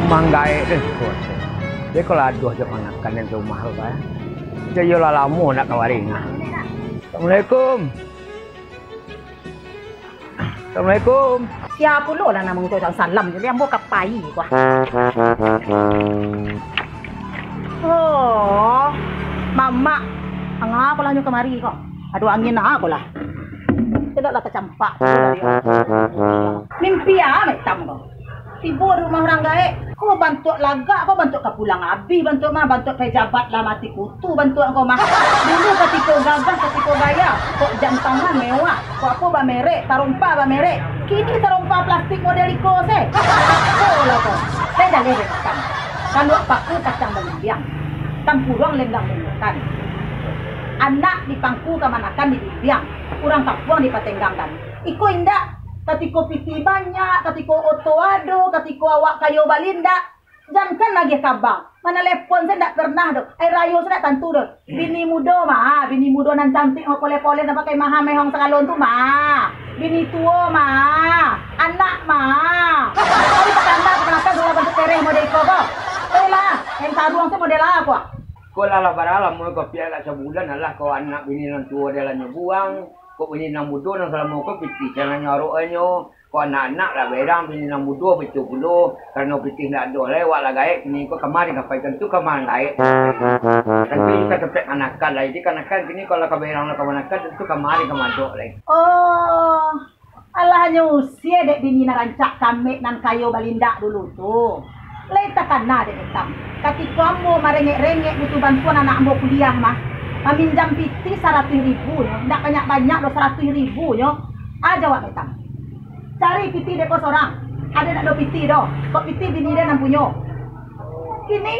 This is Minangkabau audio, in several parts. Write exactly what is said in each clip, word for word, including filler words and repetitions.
Manggaek den siko. Dia kalau aduh jo manakan den rumah tu, kan. Dia yo lah lamo nak ka waringah. Assalamualaikum. Assalamualaikum. Sia pulo lah nan mangucap salam, jadi ambo ka pai ko. Oh, mamak, anga ko lah nyo kamari ko. Ado angin ah ko lah. Tidak lah tacampak. Mimpi ah, Mak Itam ko. Tibo di rumah urang gaek, ko bantuak lagak, ko bantuak ka pulang abih, bantuak mah, bantuak pejabat lah mati kutu, bantuak ko mah. Dulu katiko gagah, katiko gaya, kok jam tangan mewah, kok apo bamerek, tarompa bamerek. Kini tarompa plastik model iko se. Apo lah ko. Saya jaleh dek makan. Kanduak paku kacang balimbiang. Tampuruang lenggang lenggokan. Anak di pangku kamanakan di bimbiang. Urang kampuang dipatenggangkan. Iko indak, katiko pitih banyak, katiko oto ado, katiko awak kayo balindak, jankan agiah kaba. Manalepon se ndak pernah doh, ari rayo se ndak tantu doh. Bini mudo mah, bini mudo nan cantik, mapoleh-poleh, nan pakai maha mehong sagalon tu mah. Bini tuo mah, anak mah. Tapi takana kamanakan sudah bantuak tereh model iko ko. Oilah, kain saruang se model apo? Ko lah, lah bara lamo ko, piak agak sabulan lah ko anak bini nan tuo dia lah nyo buang. Kok bini nan mudo nan salamo ko pitih, jangan nyorok nyo. Kok anak-anak lah berang bini nan mudo, betul pulo, karano pitih ndak ado lai, awak lah gaek, kini ko kamari ka pai, tantu kamari gaek. Tantu juo ka tampek kanakan lai, jadi kanakan kini kalau ka berang lah kamanakan, tantu kamari ka madok lai. Oh, alah nyo usie dek bini nan rancak kamek nan kayo balindak dulu tu. Lai takana dek Itam. Katiko ambo marengek-rengek butuh bantuan anak ambo kuliah mah, maminjam pitih saratuih ribu nyo, ndak banyak-banyak doh saratuih ribu nyo. Ah, jawab Itam. Cari pitih dek ko sorang. Ado ndak do pitih doh. Kok pitih bini dia nan punyo. Kini,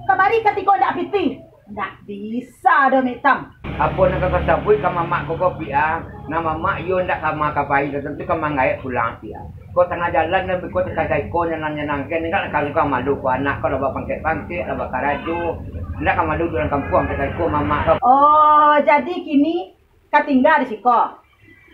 kamari katiko ndak pitih. Ndak bisa doh, Mak Itam. Apo nan ka kau sabuik ka mamak ko, Kopi, ah? Nah, mamak iyo ndak ka ma ka pai, tantu ka manggaek pulang, Pi, ah. Ko tangah jalan, nan biko takadai ko nyanang-nyanangkan, indak ka malu ko anak ko lah bapangkek-pangkek, lah bakarajo. Indak ka malu di urang kampuang takadai ko mamak ko. Oh, jadi kini ka tingga di siko.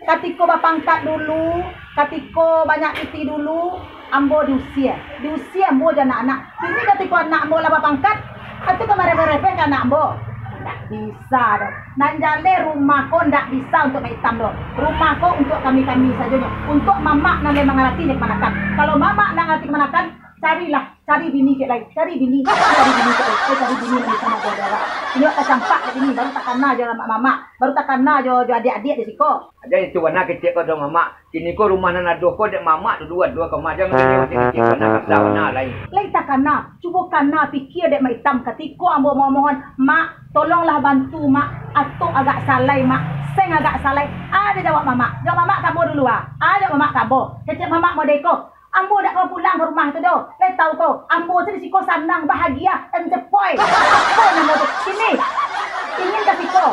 Katiko bapangkat dulu, katiko banyak pitih dulu, ambo diusie. Diusie ambo jo anak-anak. Kini katiko anak ambo lah bapangkat, atu ka marepeh-repeh ka anak ambo. Ndak bisa doh. Nan jaleh rumah ko ndak bisa untuak Mak Itam doh. Rumah ko untuak kami-kami sajonyo. Untuak mamak nan lai mangarati jo kamanakan. Kalau mamak ndak ngarati kamanakan, carilah, cari bini ciek lai. Cari bini, cari bini ciek lai. Eh, cari bini nan bisa majaga awak. Inyo tacampak dek bini, baru takana jo mamak-mamak. Baru takana jo, jo adiak-adiak di siko. Jan itu bana kecek ko dek mamak. Kini ko rumah nan ado ko dek mamak dulu ado ka mamak. Jan kecek-kecek bana, kasar bana lai. Lai takana, cubo kana pikia dek Mak Itam katiko ambo mamohon, "Mak, tolonglah bantu, Mak. Atok agak salai, Mak. Seng agak salai." Ado jawab mamak. Jawab mamak ka ambo dulu, ah. Ah, jawab mamak ka ambo. Kecek mamak model ko. Ambo dak ka pulang ka rumah tu doh. Lai tau ko, ambo tu di siko sanang, bahagia, enjoy. Apo namo tu? Kini. Ingin ka siko.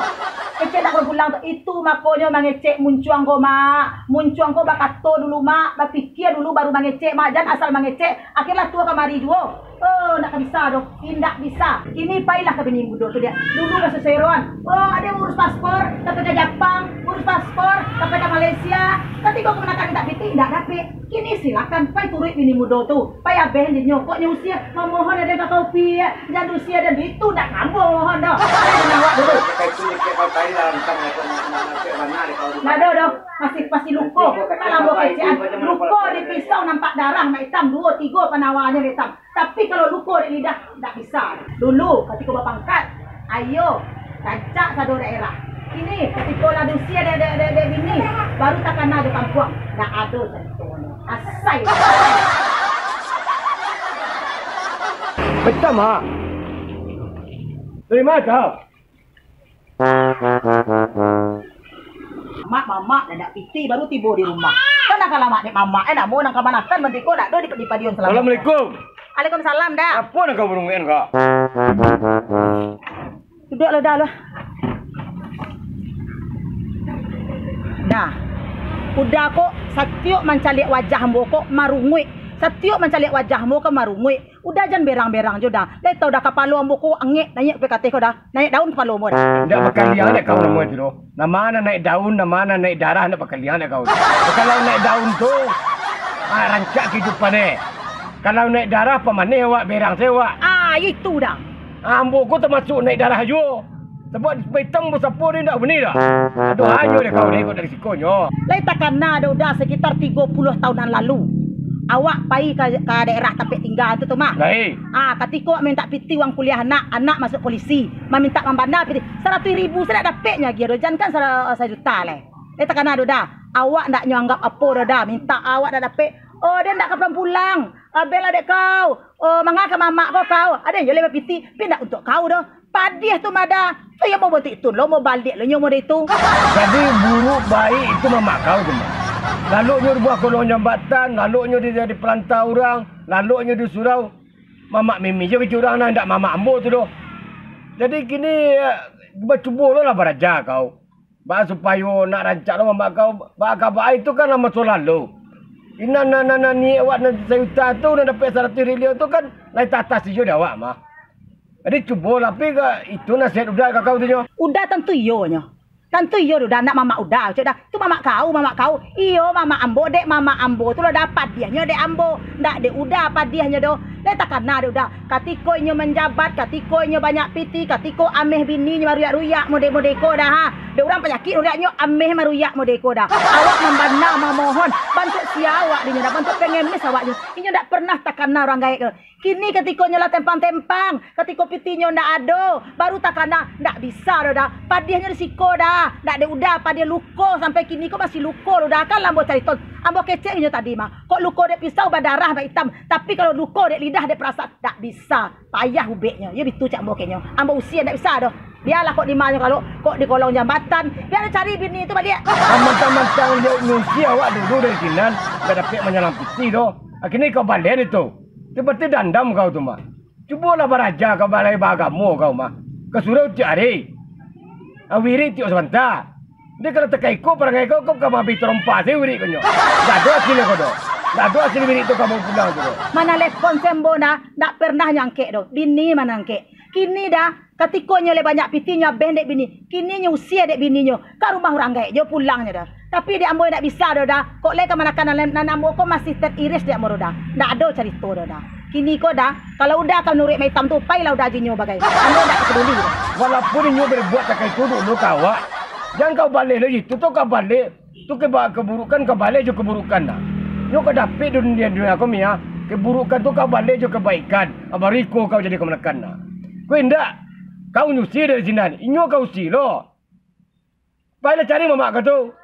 Kecek dak ka pulang tu. Itu makonyo mangecek muncuang ko, Mak. Muncuang ko bakato dulu, Mak. Bapikia dulu baru mangecek, Mak. Jan asal mangecek. Akhirlah tuo kamari juo. Oh, ndak ka bisa doh. Indak bisa. Kini pailah ka bini mudo tu dia. Dulu ka seseroan. Oh, ado urus paspor, ka pai ka Japang. Urus paspor, ka pai ka Malaysia. Katiko kamanakan mintak pitih, indak dapek. Kini silakan, pai turuik bini mudo tu. Pai abeh dinyo, kok nyo usie, mamohon ado ka Kopi, jan usie ado itu, ndak ka ambo mohon doh. Pai dengan awak dulu. Ndak ado doh, masih pasti luko. Kalau ambo kecekan, luko di pisau nampak darah, Mak Itam, duo, tigo panawanyo, Mak Itam. Tapi kalau luko di lidah, ndak bisa. Dulu, katiko bapangkat, ayo, rancak sado daerah. Kini, katiko lah diusie dek, dek, dek, dek bini, baru takana jo kampuang. Ndak ado caritonyo. Asai. Macam ah. Dari mana kau? Mak, mamak, dadak pitih baru tibo di rumah. Kan nak ka lamak dek mamak, eh, namo nan kamanakan, mantiko dak do di, di padion salamo. Assalamualaikum. Waalaikumsalam, Da. Apo nan kau burung en, Kak? Duduak lo, Da, lo. Da. Uda ko, satiok mancaliak wajah ambo ko marunguik. Satiok mancaliak wajah ambo ko marunguik. Uda jan berang-berang jo, Da. Lai tau, Da, kapalo ambo ko angek, naiak pai ka ateh ko, Da. Naiak daun kapalo ambo, Da. Ndak bakaliang dek kau namo itu doh. Nama nan naiak daun, nama nan naiak darah, ndak bakaliang dek kau. Kalau naiak daun tu, ah, rancak kehidupan, eh. Kalau naik darah, pamaneh awak, berang se awak. Ah, itu dah. Ah, ambo ko tamasuak naik darah juo. Sabab paitam basapo dek indak bani dah. Aduh, hanyo dek kau dek, kok dari sikonyo. Lai takana dah, Uda, sekitar tigo puluah tahun nan lalu. Awak pai ka, ka daerah tampek tingga tu, tu mah. Lai. Ah, katiko awak mintak piti uang kuliah anak, anak masuak polisi. Mamintak mambana piti. Saratuih ribu se ndak dapeknyo agiah doh, jankan sa-, sajuta lai. Lai takana dah, Uda. Awak ndak nyo anggap apo dah, Uda. Mintak awak ndak dapek. Oh, den ndak ka pulang-pulang. Abehlah dek kau. Oh, manga ka mamak ko kau. Ado yo lewat piti, tapi ndak untuak kau doh. Padiah tu mada. Tu yo mau bontik tun lo, mau baliak lo nyo model itu. Jadi buruak baik itu mamak kau tu, Mak. Laloknyo dibuah kolong jambatan, laloknyo di, jadi pelanta urang, laloknyo di surau. Mamak Mimi jo kecek urang nah, ndak mamak ambo tu doh. Jadi kini, eh, bacubo lo lah baraja kau. Baa supayo nak rancak lo mamak kau, baa ka baa itu kan lah maso lalu. Inan nan, nan, nan niaik awak nan sajuta tu, nan dapek saratuih triliun tu kan, lai tatas iyo dek awak mah. Jadi cubolah pi ka itu nasihat Uda ka kau tu nyo. Uda tantu iyo nyo. Tantu iyo Uda, nak mamak Uda, cek dah. Tu mamak kau, mamak kau. Iyo, mamak ambo, dek mamak ambo tu lo dah padiahnyo dek ambo. Ndak dek Uda padiahnyo doh. Lai takana dek Uda. Katiko inyo manjabat, katiko inyo banyak piti, katiko ameh bininyo maruyak-ruyak model-model ko dah, ha. Dek urang panyakik ruriaknyo ameh maruyak model ko dah. Awak mambana mamohon, bantuak sia awak dinyo dah, bantuak pengemis awak dinyo. Inyo ndak pernah takana urang gaek tu. Kini katikonyo lah tempang-tempang, katiko pitinyo ndak ado, baru takana, ndak bisa doh dah. Padiahnyo di siko dah, ndak dek Uda padiah luko sampai kini ko masih luko lo dah, kan lah ambo carito, ambo kecek inyo tadi mah. Kok luko dek pisau badarah baitam, tapi kalau luko dek lidah dek parasan, ndak bisa. Payah ubeknyo, iyo bitu cak ambo keknyo. Ambo usia ndak bisa doh. Bialah kok di ma nyo kalau, kok di kolong jambatan. Biar cari bini tu baliak. Mantang-mantang inyo usia awak dulu dari sinan, ndak dapek manyalang piti doh. Akhirnyo kau baliak itu. Itu berarti dandam kau tu mah. Cubolah baraja kau balai baagamo kau mah. Ka surau tiok ari. Ah, wirik tiok sabanta. Jadi kalau takaiko parangai kau, kau ka maabih tarompa se wirik kau nyo. Ndak ado asilnyo kau doh. Ndak ado asil wirik tu kau bao pulang tu doh. Manalepon se ambo nah, ndak pernah nyo angkek doh. Bini mah nan angkek. Kini dah, katikonyo lai banyak pitinyo abeh dek bini. Kini nyo usia dek bininyo. Ka rumah urang gaek jo pulangnyo dah. Tapi dek ambo indak bisa doh dah. Kok lai kamanakan nan, nan ambo ko masih teriris dek ambo doh dah. Ndak ado carito doh dah. Kini ko dah, kalau Uda ka manuruik Maitam tu, pailah Uda jinyo bagai. Ambo ndak ka paduli doh. Walaupun inyo berbuat takah itu dulu ka awak, jan kau baleh lo itu tu kau baleh. Tu keba-, keburukan kau baleh jo keburukan dah. Nyo kau dapek di dunia, dunia ko mah, keburukan tu kau baleh jo kebaikan. Ah, baru iko kau jadi kamanakan dah. Kau indak, kau nyo usia dari sinan, inyo kau usia lo. Pailah cari mamak kau tu.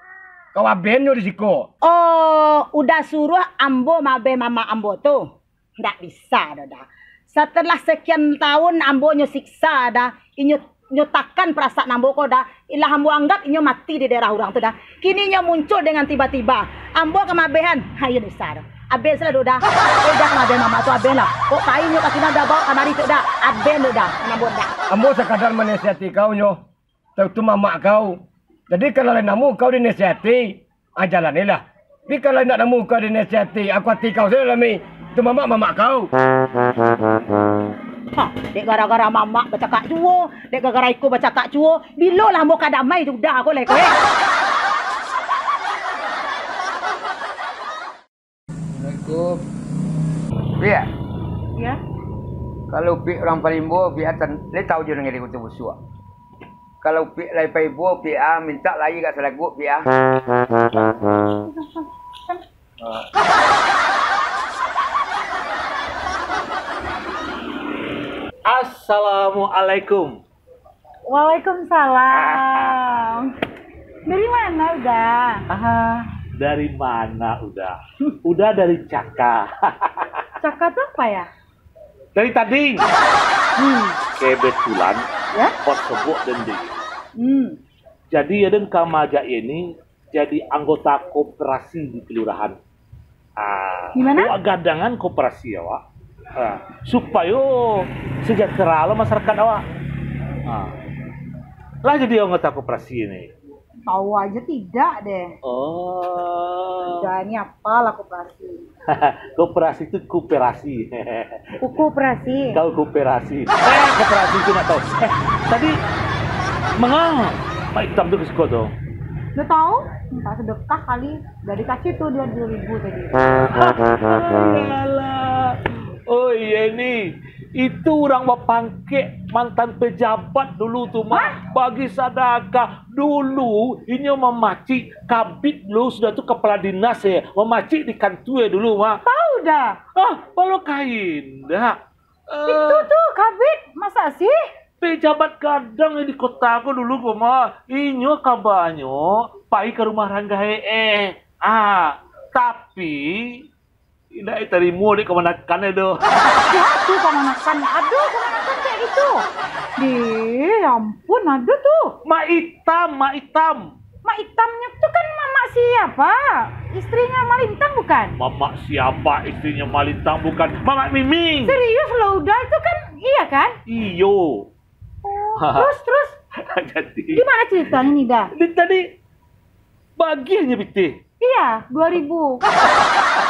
Kau abeh nyo di siko. Oh, Uda suruah ambo maabeh mamak ambo tu. Ndak bisa doh dah. Setelah sekian tahun ambo nyo siksa dah, inyo, nyo takan perasaan ambo ko dah, ilah ambo anggap inyo mati di daerah urang tu dah. Kini inyo muncul dengan tiba-tiba. Ambo ka maabehan, ha, iyo bisa doh. Abeh lah doh dah. Uda ka maabeh mamak tu abeh lah. Kok kain nyo ka sinan Uda bao kamari tu dah. Abeh doh dah, ambo dah. Ambo sakadar manasihati kau nyo. Tau tu mamak kau. Jadi kalau lai namuah kau dinasihati, ah, jalanilah. Tapi kalau indak namuah kau dinasihati, aku ati kau sajo lah, Mi. Tu mamak, mamak kau. Ha, dek gara-gara mamak bacakak juo, dek gara-gara iko bacakak juo, bilo lah ambo ka damai jo Uda ko lai ko, eh. Assalamualaikum. Piak. Ya. Kalau Piak urang Palimbo, Piak atan, lai tau jo nan ngaran Kuta Busuak. Kalau Piak lai Palimbo, Piak ah, mintak lai agak salaguak, Piak ah. Assalamualaikum. Waalaikumsalam. Dari mana, Uda? Ah, dari mana, Uda? Uda dari Caka. Caka tu apa ya? Dari tading. Hmm. Kebetulan, ya? Pas sebut dan di. Hmm. Jadi, ya, dan kama aja ini jadi anggota koperasi di kelurahan. Ah, di mana? Awak gadangan koperasi awak. Ah, supayo sejahtera lah masyarakat awak. Ah. Lah jadi anggota koperasi ini. Tahu aja tidak deh. Oh. Kerjaannya apalah koperasi? Koperasi itu koperasi. Koperasi. Kau koperasi. Eh, koperasi itu nak tahu. Eh, tadi mengapa Mak Itam tu ke sekolah tu? Nggak tahu, minta sedekah kali. Udah dikasih tuh dua puluh ribu tadi. Iyalah. Oh, iyo ni, itu urang bapangkek mantan pejabat dulu tu, Mak. Hah? Bagi sadakah. Dulu, inyo mamacik kabid dulu, sudah tu kapalo dinas, eh. Mamacik di kantua dulu, Mak. Tahu dah. Ah, palo kain dah. Eh. Itu tu kabid, masa sih? Pejabat gadang di kota ko dulu ko, Mak. Inyo kabanyo pai ka rumah rang gaek, eh. Ah, tapi, indak ditarimo dek kamanakan tu. Siapa kamanakan? Ado kamanakan kayak gitu? Deh, ampun, ado tu. Mak Itam, Mak Itam. Mak Itamnya tu kan mamak siapa? Istrinya Malintang bukan? Mamak siapa istrinya Malintang bukan? Mamak Miming. Serius lo, Uda, itu kan, iya kan? Iyo. Oh, terus, terus? Jadi, gimana ceritanya nih, Da? Dia tadi bagiannya pitih. Iya, dua ribu.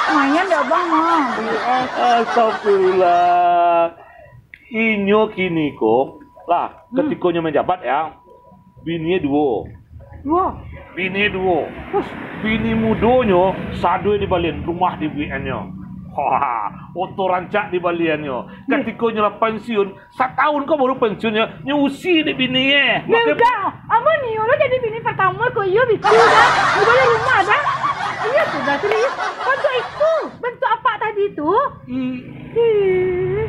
Lumayan deh, Abang, mah, beli es. Astagfirullah. Inyo kini ko, lah, Hmm. katikonyo manjabat, ya, bini duo. Duo? Bini duo. Terus? Bini mudonyo sado dibalian, rumah dibuekannyo. Wah, oto rancak dibaliannyo. Ih. Katikonyo lah pensiun, satahun ko baru pensiunnyo, nyo usi dek bini, eh. Ya udah, amun iyo lo jadi bini pertama ko, iyo bitu dah. Iyo bali rumah dah. Iyo sudah, serius. Bantuak itu, bantuak apak tadi tu. I-, Ih.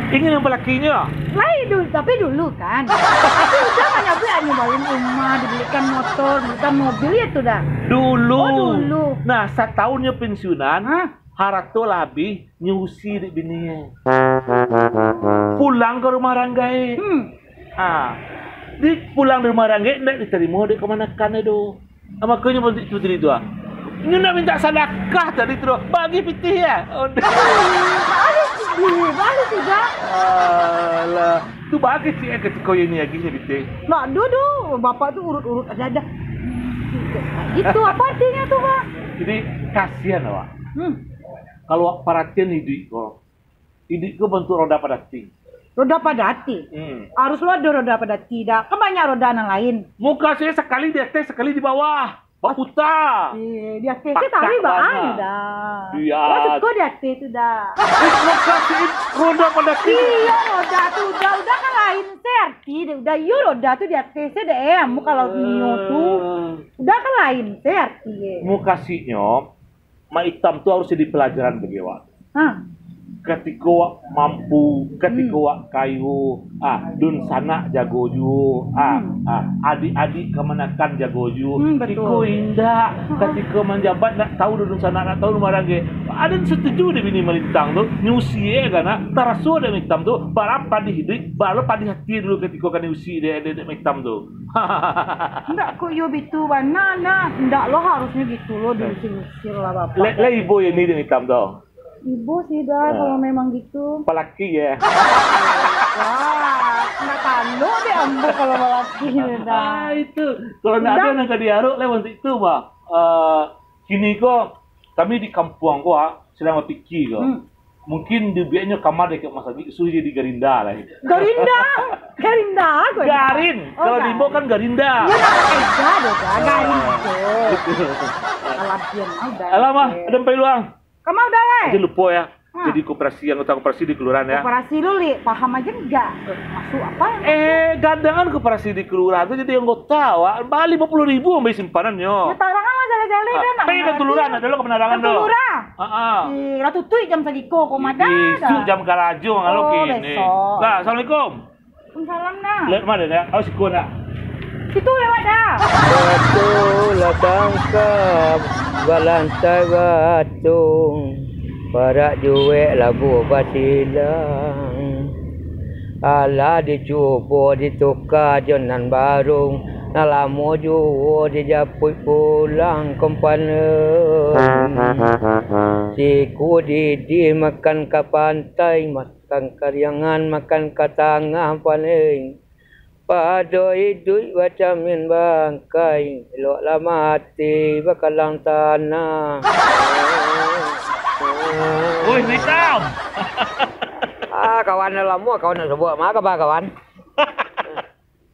Ingin yang balakinyo? Lain dulu, tapi dulu kan. Tapi udah banyak buek nyo bangun rumah, dibelikan motor, dibelikan mobil, ya tu dah. Dulu. Oh, dulu. Nah, satahun nyo pensiunan, Hah? harato lah abih, nyo usi dek bini. Pulang ka rumah rang gaek. Hmm. Ah, di pulang dari rumah rang gaek, ndak ditarimo dek kamanakan tu. Ah, makonyo pun tu tadi tu, ah. Inyo nak mintak sadakah tadi tu, bagi pitih, ya. Oh, Balik sudah, balik sudah. Alah, tu bagi cik, eh, katiko ini lagi ni pitih. Nak dudu, bapak tu urut-urut ada-ada. Itu apa artinya tu, Pak? Jadi, kasihan awak. Hmm. Kalau awak paratian iduik ko, Iduik ko bantuak roda padati. Roda padati? Hmm. Harus lo ado roda padati, Da. Kan banyak roda nan lain. Mukasuiknyo sakali di ateh, sakali di bawah. Baputa. Eh, di ateh se Pakak tali baan, banyak. Da. Iya. Maksud ko di ateh tu, Da. Eh, mukasuik roda padati. Iyo, roda tu, Da. Udah kan lain se arti, Da. Udah, iyo, roda tu di ateh se, Da. Eh, amu kalau nio tu. Eh. Udah kan lain se arti, eh. Mukasuiknyo, Mak Itam tu harus jadi pelajaran bagi awak. Ha. Katiko awak mampu, katiko Hmm. awak kayo, ah, dunsanak jago juo, ah, Hmm. ah, adik-adik kamanakan jago juo. Hmm, betul. Iko indak, Ha. katiko manjabat ndak tahu dunsanak, ndak tahu rumah rang gaek. Aden setuju dek bini Malintang tu, nyo usi e kan, ah, taraso dek Mak Itam tu, bara padih iduik, bara padih ati dulu katiko ka diusi dek, dek, dek Mak Itam tu. Ndak kok iyo bitu bana, nah. Ndak lo harusnyo gitu lo, Nah. diusir-usir lah, Bapak. Lai, lai ibo yo ni dek Mak Itam tu? Ibo sih, Da, Nah. kalau memang gitu. Palaki, ya? Wah, ndak tanduk dek ambo kalau palaki, Da. Ah, itu. Kalau ndak Ndak. ado nan ka diarok, lai bantuak itu, bah. Eh, kini ko, kami di kampuang ko, ah, sadang bapikia ko. Hmm. Mungkin dibueknyo kama dakek masajik, suruah jadi garinda lah. Garinda? Garinda ko, Da? Garin. Oh, Kalau di Ibo garin. kan garinda. Iyo, nak pakai ga doh, Da. Garin Ah. tu. Alah, diam, ah, udah. Alah, mah, Oke. ado pai luang. Kama udah, lai? Jan lupo, ya. Ha. Jadi koperasi, anggota koperasi di kelurahan, ya. Koperasi lu, Li, paham aja enggak? Masuk apa yang Eh, gadangan koperasi di kelurahan tu jadi anggota, wak. Ba limo puluah ribu ambil simpanannyo. Ya, tarang lah jale-jale Ah, dah, nak pai ka mana kelurahan, ada. ado lo ka Penarangan Ka tu. kelurahan? Ah, ah. Eh, lah tutuik jam sagiko, kok Ih, madah dah. Isuk jam karajo, ngalo Oh, kini. besok. Lah, assalamualaikum. Waalaikumsalam, nah. Lewat mana, nak? Oh, siko, nak. Situ lewat dah. Batu lah tangkap, balantai batu, parak juek labuah basilang. Alah dicubo dituka jo nan baru, nan lamo juo dijapuik pulang kompana. Siku didi makan ka pantai, makan ka riangan, makan ka tangah panek. Pado iduik bacamin bangkai, eloklah mati bakalang tanah. Oi, Mak Itam! Ah, kawan, lah lamo kawan ndak sabuik. Ma kaba, kawan?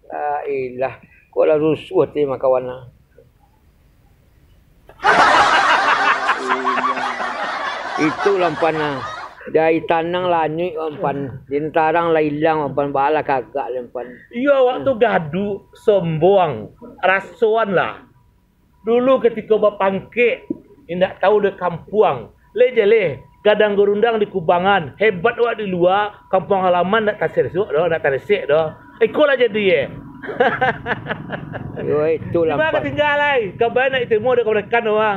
La ilah, kok lah rusuah ati mah kawan ah. Itu lah ampun ah. Dai tanang lanyuik, Wan Pan. Din tarang lah ilang, Wan Pan. Balah kagak, Wan Pan. Iyo, awak tu gaduah, sombong, rasoan lah. Dulu katiko bapangkek, indak tahu dek kampuang. Leh jaleh, gadang gurundang di kubangan, hebat awak di lua, kampuang halaman ndak tasesuak doh, ndak taresek doh. Iko lah jadi, eh. Yo, itulah, Pan. Di ma ka tingga lai? Kabai nak ditimo dek kamanakan tu, ah.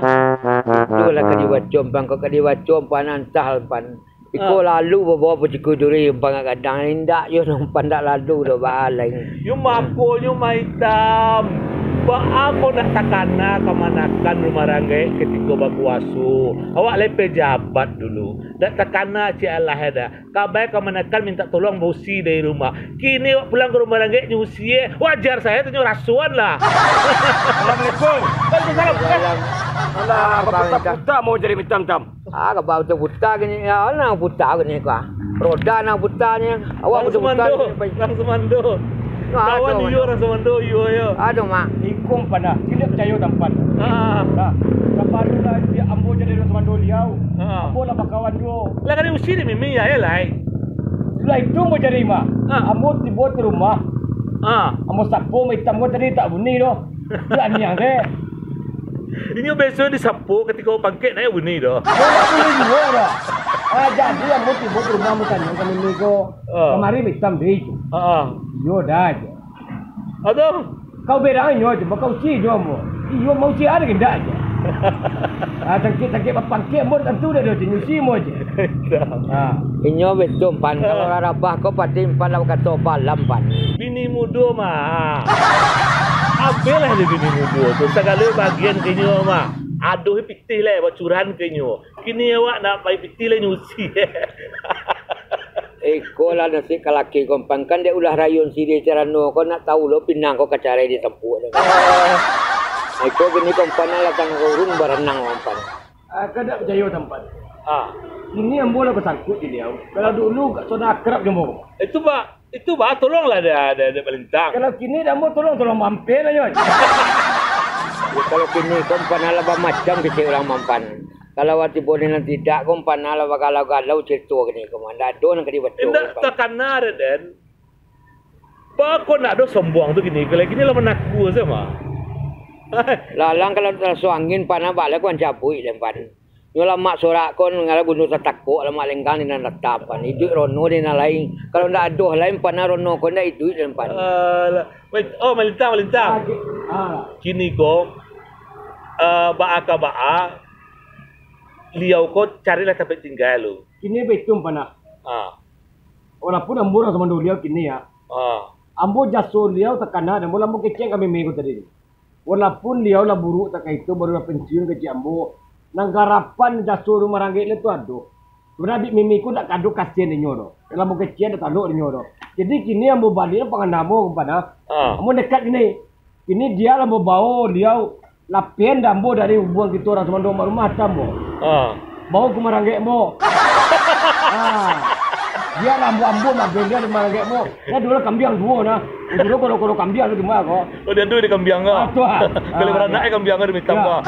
Itulah ka dibaco, Pan. Kok ka dibaco, Pan, antah, Pan. Iko lalu babawa pucuku duri, Pan, gadang. Indak, yo, Pan, ndak lalu doh, baa lai. Yo, makonyo maitam. Baa kok ndak takana kamanakan rumah ranggaik katiko bakuaso? Awak lai pejabat dulu. Ndak takana ciek alah dah. Kabai kamanakan mintak tolong bausi dari rumah. Kini awak pulang ka rumah ranggaik nyusi, eh. Wajar sajo tu nyo rasoan lah. Assalamualaikum. Waalaikumsalam. Alah, Bang, baputa-puta mau jadi mitam-mitam. Ah, kabau tu puta kini. Ya, nang puta kini ka. Roda nang puta ni. Awak puta-puta kini, Pai. Urang Sumando. Kawan iyo, urang Sumando iyo, yo. Aduh, Mak. Iko Pan, ah. Kini picayo Tampan. Ah. Nah, sabalun lah ambo jadi urang Sumando Liau. Ah. Ambo lah bakawan juo. Lah, kali usi ni mimi ya, eh, lai. Sudah itu ambo jadi mah. Ah. Ambo tibo di rumah. Ah. Ambo sapo maitam ko tadi tak bunyi doh. Lah niang deh. Inyo biaso disapo katiko pangkek naiak bunyi doh. Yo, tak bunyi juo doh. Ah, jadi ambo tibo di rumah, ambo tanyo ka mimi ko. Ah. Kamari maitam deh itu. Ah, ah. Iyo dah aja. Atau? Kau beranyo aja, bakau usi jo ambo. Iyo, mau usi ada kendak aja. Ah, tangkik-tangkik bapangkek ambo tantu dah, dah nyusi ambo aja. Ah. Inyo betul, Pan. Kalau rarabah ko padi Pan lah bakato balam, Pan. Bini mudo mah. Ambiaklah dek bini mudo tu. Sagalo bagian ka inyo mah. Aduh, pitih lah, bacuran ka inyo. Kini awak nak pai pitih lah nyusi. Iko lah nasib ka laki ko, Pan. Kan dek ulah rayuan siriah carano ko, nak tahu lo pinang ko ka carai ditampuak dek. Iko kini ko, Pan, lah tangah urung baranang, Pan. Ah, kada picayo Tampan. Ah. Kini ambo lah basangkuik jo Liau. Kalau dulu, kak, sudah akrab jo ambo. Itu, Pak. Itu, Pak, tolonglah dek, dek, dek Malintang. Kalau kini dek ambo tolong, tolong mampir lah, Nyoy. Ya, kalau kini ko Pan lah bamacam kecek urang, Pan. Kalau tibo di nan tidak ko Pan lah bagalau-galau cerito kini ko, Pan. Ndak ado nan ka dibaco, Pan. Indak takana, Raden. Baa kok ndak ado sombong tu kini, kalau kini lah manaku sajo mah. Lalang kalau taraso angin, Pan, baa lai ko ancabuik den, Pan. Nyo lamak sorak ko, ngalah gunung tatakok, lamak lenggang di nan datang, Pan. Iduik rono di nan lain. Kalau ndak ado lain, Pan, rono ko ndak iduik den, Pan. Alah. Wait, oh, Malintang, Malintang. Ah, ki-, ah. Kini ko, eh, baa ka baa, Liau ko carilah tampek tingga lu. Kini baitu, Pan, ah. Ah. Walaupun ambo urang Sumando Liau kini, ya. Ah. Ambo jaso Liau takana, dan ambo lah ambo kecekan ka mimi ko tadi. Walaupun Liau lah buruak takah itu, baru lah pensiun kecek ambo, nan garapan jaso rumah ranggaik Liau tu ado. Sabananyo bini mimi ko ndak ka ado kasian dinyo doh. Lah ambo kecekan ndak talok dinyo doh. Jadi kini ambo baliak pangana ambo, Pan, ah. Ah. Ambo nekat kini. Kini dia lah ambo bao Liau. Lapian dek ambo dari hubuangan kito urang Sumando Mak Rumah Atam, bo. Ah. Bao ka rumah ranggaik ambo. Ah. Bialah ambo-ambo mah benda di rumah ranggaik ambo. Nah, dulu kambiang duo nah. Dulu koro-koro kambiang tu mah ko. Oh, dia tu di kambiang ko? Ah, tu ah. Kalau baranak eh kambiang ko di mitam ko.